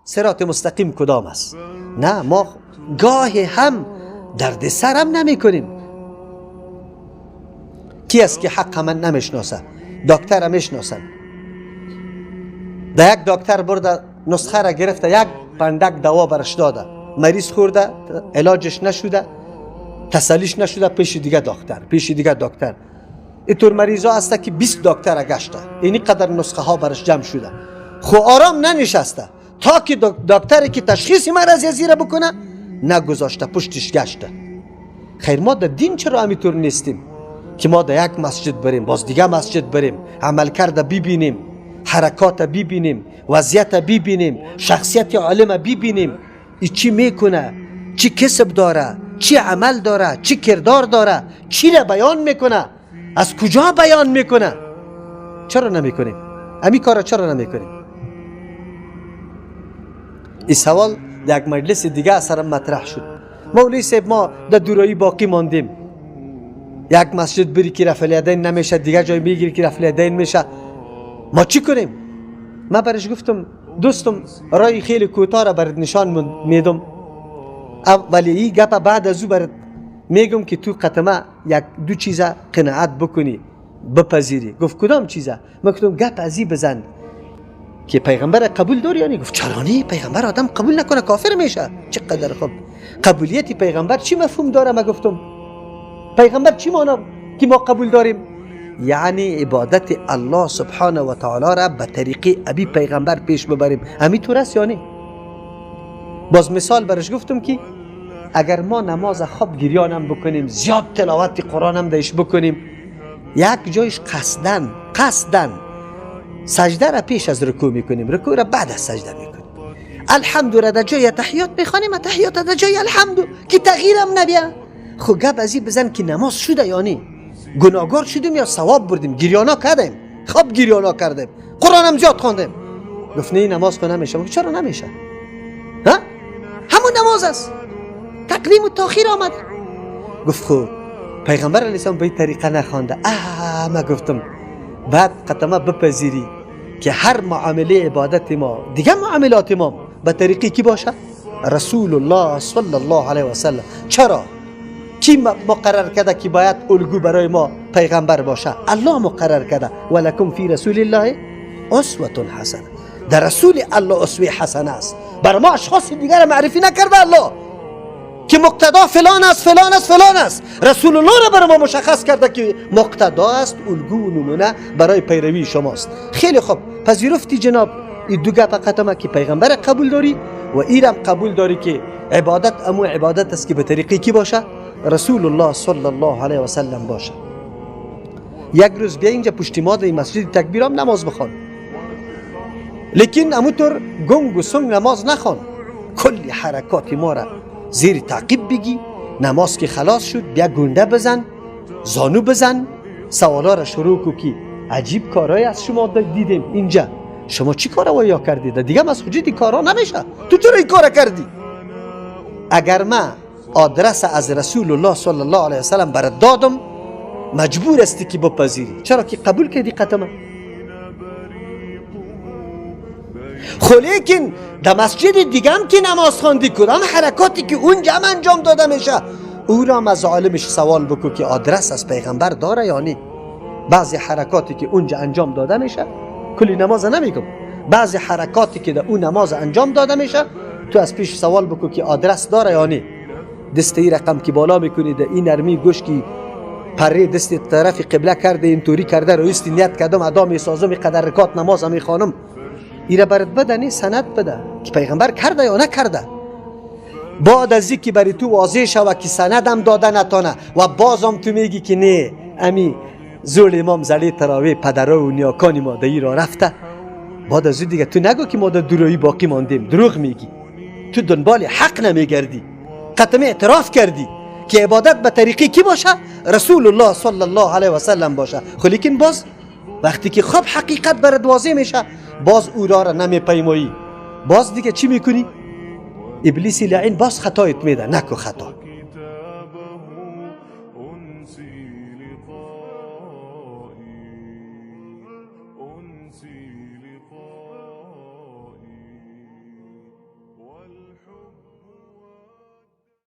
صراط مستقیم کدام است؟ نه، ما گاهی هم درد سرم نمی کنیم. کی است که حق من نمیشناسه؟ دکتر میشناسن. در یک دکتر برده نسخه را گرفته، یک پندک دوا برش داده، مریض خورده، علاجش نشده، تسلیش نشده، پیش دیگه دکتر، پیش دیگه دکتر. اینطور مریضا هست که 20 دکتر گشته، اینی قدر نسخه ها برش جمع شده، خو آرام ننشسته تا که دکتری که تشخیص مرض ازی را بکنه نگذاشته، پشتش گشته. خیر، ما در دین چرا همینطور نیستیم که ما در یک مسجد بریم، باز دیگه مسجد بریم، عمل کرده ببینیم، حرکات ببینیم، وضعیت ببینیم، شخصیت عالم ببینیم، ای چی میکنه، چی کسب داره، چی عمل داره، چی کردار داره، چی را بیان میکنه، از کجا بیان میکنه. چرا نمیکنیم؟ امی کارا چرا نمیکنیم؟ این سوال در یک مجلس دیگه اثرم مطرح شد. مولوی صاحب، ما در دورایی باقی ماندیم، یک مسجد بری که رفع الیدین نمیشه، دیگه جای میگیری که رفع الیدین میشه، ما چی کنیم؟ من برش گفتم دوستم، رای خیلی کوتاه را برات نشان میدم، ولی این گپ بعد از او برات میگم که تو قطمه یک دو چیزا قناعت بکنی، بپذیری. گفت کدام چیزا؟ من گفتم گپ ازی بزن که پیغمبر قبول داری؟ یعنی گفت چرا نه، پیغمبر آدم قبول نکنه کافر میشه. چقدر خوب. قبولیت پیغمبر چی مفهوم داره؟ من گفتم پیغمبر چی معنا که ما قبول داریم؟ یعنی عبادت الله سبحانه و تعالی را به طریقه ابی پیغمبر پیش ببریم. همینطور است یا نه؟ باز مثال برش گفتم که اگر ما نماز خواب گریانم بکنیم، زیاد تلاوت قرآن هم دیش بکنیم، یک جایش قصدن سجده را پیش از رکوع میکنیم، رکوع را بعد از سجده میکنیم، الحمد را در جای تحیات میخوانیم، تحیات در جای الحمد، که تغییرم نبیا. خب گپ ازی بزن که نماز شده یا نه، گناهگار شدیم یا ثواب بردیم، گریانا کردیم، خواب گریانا کردیم، قرآن هم زیاد خواندیم. گفت نه، نماز خو نمیشه. چرا نمیشه؟ ها، همون نماز است، تقدیم و تاخیر آمده. گفت خب پیغمبر علیه السلام به این طریقه نخوانده. ما گفتم بعد قطمه بپذیری که هر معامله عبادت ما، دیگه معاملات ما به طریقی کی باشه؟ رسول الله صلی الله علیه و سلم. چرا؟ کی مقرر کرده که باید الگو برای ما پیغمبر باشه؟ الله مقرر کرده، ولکم فی رسول الله اسوه حسنه. در رسول الله اسوه حسنه است. بر ما اشخاص دیگر معرفی نکرده الله که مقتدا فلان است، فلان است، فلان است. رسول الله را برای ما مشخص کرده که مقتدا است، الگو و نمونه برای پیروی شماست. خیلی خوب، پذیرفتی جناب این دو گپ قطمه که پیغمبر قبول داری و ایرم قبول داری که عبادت امو عبادت است که به طریقی کی باشه؟ رسول الله صلی الله علیه و سلم باشه. یک روز بیا اینجا پشت ما در مسجد تکبیرام نماز بخوان، لیکن اموطور گنگ و سنگ نماز نخوان، کلی حرکات ما را زیر تعقیب بگی. نماز که خلاص شد بیا گنده بزن، زانو بزن، سوالا را شروع کو که عجیب کارهای از شما دیدیم اینجا، شما چی کارا یا کردید؟ دیگه مسجد کارا نمیشه، تو چرا این کارا کردی؟ اگر ما آدرس از رسول الله صلی الله علیه وسلم برات دادم، مجبور هستی که بپذیری. چرا که قبول کردی قطمه. خو لیکن در مسجد دیگه هم که نماز خواندی، کدام حرکاتی که اونجا هم انجام داده میشه، او را هم از عالمش سوال بکو که آدرس از پیغمبر داره یا نه. بعضی حرکاتی که اونجا انجام داده میشه، کلی نماز نمیگم، بعضی حرکاتی که در اون نماز انجام داده میشه، تو از پیش سوال بکو که آدرس داره یا نه. دست ای رقم که بالا میکنی، در این نرمی گوش که پره دست طرف قبله کرده، اینطوری کرده، رئیس نیت کردم ادا میسازم، قدر رکات نماز میخوانم، ایره برات بده، نه سند بده که پیغمبر کرده یا نکرده. بعد از اینکه برای تو واضح شوه که سندم داده نتانه و بازم تو میگی که نه امی زول امام زلی تراوی پدرا و نیاکان ما در را رفته، بعد از دیگه تو نگو که ما در درویی باقی ماندیم. دروغ میگی، تو دنبال حق نمیگردی. قطمه اعتراف کردی که عبادت به طریقی کی باشه؟ رسول الله صلی الله علیه و سلم باشه. خو لیکن باز وقتی که خوب حقیقت برات واضح میشه، باز او را نمیپیمایی، باز دیگه چی میکنی؟ ابلیس لعین باز خطایت میده. نکو خطا.